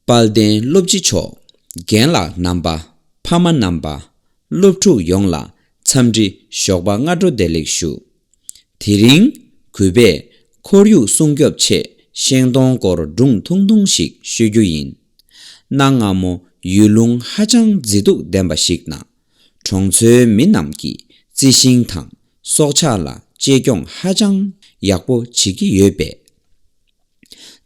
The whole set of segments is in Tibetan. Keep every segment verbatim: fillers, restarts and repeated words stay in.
དཔལ་ལྡན་སློབ་སྤྱི་མཆོག་རྒན་ལགས་རྣམ་པ། ཕ་མ་རྣམ་པ། སློབ་ཕྲུག་ཡོངས་ལ་འཚམས་འདྲི་ཞོགས་པ་སྔ་དྲོ་བདེ་ལེགས་ཞུ། དེ་རིང་གུས་པས་ཁོར་ཡུག་སྲུང་སྐྱོབ་ཆེད་ཤིང་སྡོང་སྐོར་སྒྲུང་ཐུང་ཐུང་ཞིག་ཤོད་རྒྱུ་ཡིན། གནའ་སྔ་མོ་ཡུལ་ལུང་ཧ་ཅང་མཛེས་སྡུག་ལྡན་པ་ཞིག་ན། གྲོང་ཚོའི་མི་རྣམས་ཀྱིས་རྩི་ཤིང་དང་སྲོག་ཆགས་ལ་གཅེས་སྐྱོང་ཧ་ཅང་ཡག་པོ་བྱེད་ཀྱི་ཡོད་པས།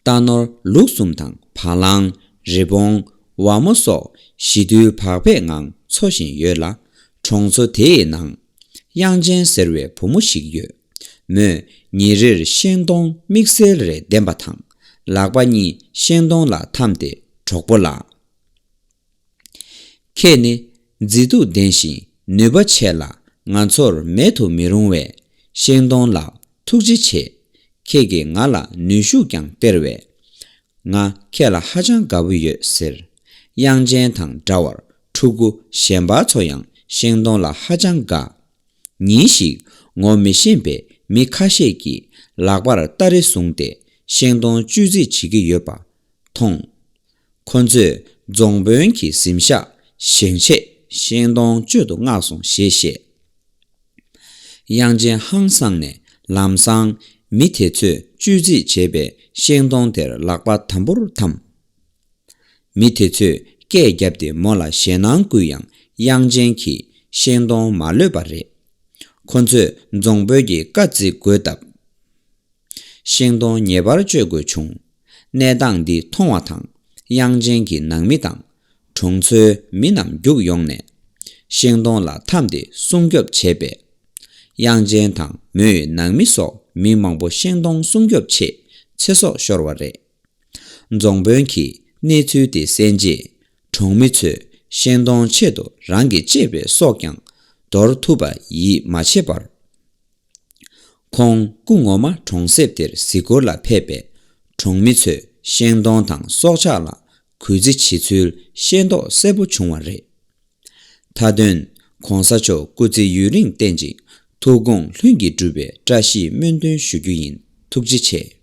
རྟ་ནོར་ལུག་གསུམ་དང་བ་ལང་། རི་བོང་། ཝ་མོ་སོགས་ཞི་དུལ་བག་ཕེབས་ངང་འཚོ་བཞིན་ཡོད་ལ། གྲོང་ཚོ་དེའི་ནང་། དབྱངས་ཅན་ཟེར་བའི་བུ་མོ་ཞིག་ཡོད། མོས་ཉིན་རེར་ཤིང་སྡོང་དམིགས་བསལ་རེ་འདེམས་པ་དང་། ལག་པ་གཉིས་ཤིང་སྡོང་ལ་འཐམས་ཏེ། གྲོགས་པོ་ལགས། ཁྱེད་ནི་མཛེས་སྡུག་ལྡན་ཞིང་ནུས་པ་ཆེ་ལ། ང་ཚོར་མེད་དུ་མི་རུང་བའི་ཤིང་སྡོང་ལགས། ཐུགས་རྗེ་ཆེ། ཁྱེད་ཀྱིས་ང་ལ་ནུས་ཤུགས་ཀྱང་སྟེར་བས། ང་ཁྱེད་ལ་ཧ་ཅང་དགའ་པོ་ཡོད་ཟེར། དབྱངས་ཅན་དང་འདྲ་བར་ཕྲུ་གུ་གཞན་པ་ཚོ་ཡང་ཤིང་སྡོང་ལ་ཧ་ཅང་དགའ། ཉིན་ཞིག་ངོ་མི་ཤེས་པའི་མི་ཁ་ཤས་ཀྱིས་ལག་པར་སྟ་རེ་བཟུང་སྟེ་ཤིང་སྡོང་གཅོད་རྩིས་བྱེད་ཀྱི་ཡོད་པ་མཐོང་། ཁོ་ཚོས་རྫོང་དཔོན་གྱི་གཟིམ་ཤག་བཞེངས་ཆེད་ཤིང་སྡོང་གཅོད་དུ་མངགས་སོང་ཞེས་བཤད། དབྱངས་ཅན་ཧང་སངས་ནས་ལམ་སང་མི་དེ་ཚོས་གཅོད་རྩིས་བྱས་པའི་ཤིང་སྡོང་དེར་ལག་པ་དམ་པོར་འཐམས། མི་དེ་ཚོས་སྐད་བརྒྱབ་སྟེ་མོ་ལ་ཞེད་སྣང་བསྐུལ་ཡང་དབྱངས་ཅན་གྱིས་ཤིང་སྡོང་མ་གློད་པ་རེད། ཁོ་ཚོས་རྫོང་དཔོན་གྱི་བཀའ་བརྩི་དགོས་སྟབས། ཤིང་སྡོང་ངེས་པར་གཅོད་དགོས་བྱུང་། གནས་སྟངས་འདི་མཐོང་བ་དང་དབྱངས་ཅན་གྱི་ནང་མི་དང་གྲོང་ཚོའི་མི་རྣམས་རྒྱུགས་ཡོང་ནས་ཤིང་སྡོང་ལ་འཐམས་ཏེ་སྲུང་སྐྱོབ་བྱས་པས། དབྱངས་ཅན་དང་མོའི་ནང་མི་སོགས་མི་མང་པོ་ཤིང་སྡོང་སྲུང་སྐྱོབ་ཆེད་ཚེ་སྲོག་ཤོར་བ་རེད། རྫོང་དཔོན་གྱིས་གནས་ཚུལ་དེ་གསན་རྗེས་གྲོང་མི་ཚོས་ཤིང་སྡོང་ཆེད་དུ་རང་གི་གཅེས་པའི་སྲོག་ཀྱང་འདོར་ཐུབ་པ་ཡིད་མ་ཆེས་པར། ཁོང་སྐུ་ངོ་མ་གྲོང་གསེབ་དེར་གཟིགས་སྐོར་ལ་ཕེབས་པས། གྲོང་མི་ཚོས་ཤིང་སྡོང་དང་སྲོག་ཆགས་ལ་གུས་བརྩི་བྱེད་ཚུལ་ཤེས་རྟོགས་གསལ་པོ་བྱུང་བ་རེད། མཐའ་དོན། ༸གོང་ས་མཆོག་སྐུ་ཚེ་ཡུན་རིང་བརྟན་ཅིང་ཐུགས་དགོངས་ལྷུན་གྱིས་གྲུབ་པའི་བཀྲ་ཤིས་སྨོན་འདུན་ཞུ་རྒྱུ་ཡིན། ཐུགས་རྗེ་ཆེ།